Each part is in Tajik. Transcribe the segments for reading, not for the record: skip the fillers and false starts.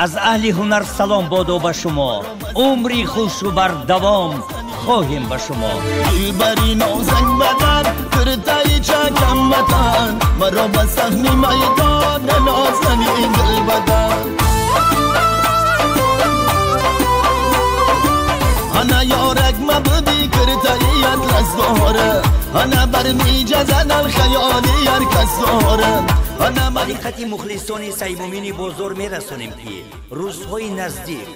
Аз аҳли ҳунар салом бодо ба шумо, умри хушу бардавом хоҳем ба шумо. Дилбари нозанг бадан, киртаи чакам ватан, маро ба саҳни майдон нозани дилбадан. Ана ёрак мабуди киртаи атлас дора, ана бармиҷа занал хаёли ҳар кас дора. Ба диққати мухлисони Саймумини Бозор мерасонем, ки рӯзҳои наздик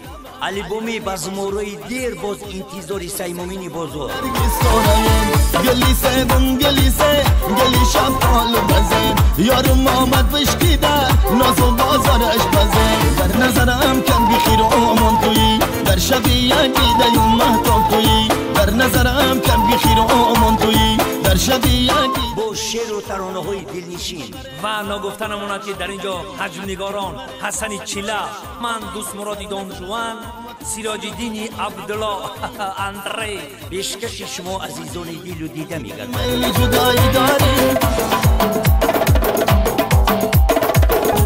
албоми базморои дер боз интизори Саймумини Бозор. Гали себум гали се гали шафтолу базе, ёрум омад бишкида нозу бозораш базе. Дар назарам кам бихиру омон туӣ, дар шаби як дидаю маҳтоб туӣ. Дар назарам кам бихиру омон туӣ, дар шаби як. Бо шеру таронаҳои дилнишин. Ва ногуфта намонад, ки дар ин ҷо ҳаҷмнигорон Ҳасани Чила, ман Дӯстмуроди Донжуан, Сироҷиддини Абдулло Андрей пешкаши шумо азизони дилу дида мегардад. Майли ҷудоӣ дорӣ,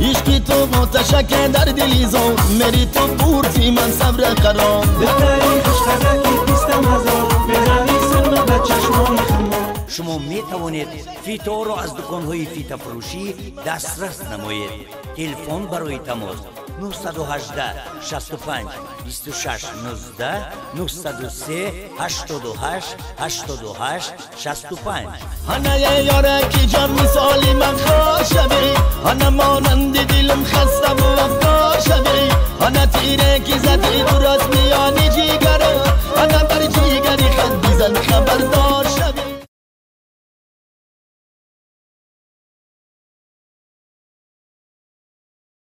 ишқи ту оташаке дар дили зон, мери ту пурси ман сабра қарор. Духтари хушқадаки бистам ҳазор, мерави сирма ба чашмони хумор. Шумо метавонед фиторо аз дуконҳои фитафурӯшӣ дастрас намоед. Телефон барои тамос 918 65 26 19, 903 88 88 65. Ҳанае ёраки ҷон мисоли ман хор шавӣ, ҳана монанди дилам хаставу афкор шавӣ, ҳана тире ки задӣ ту рост.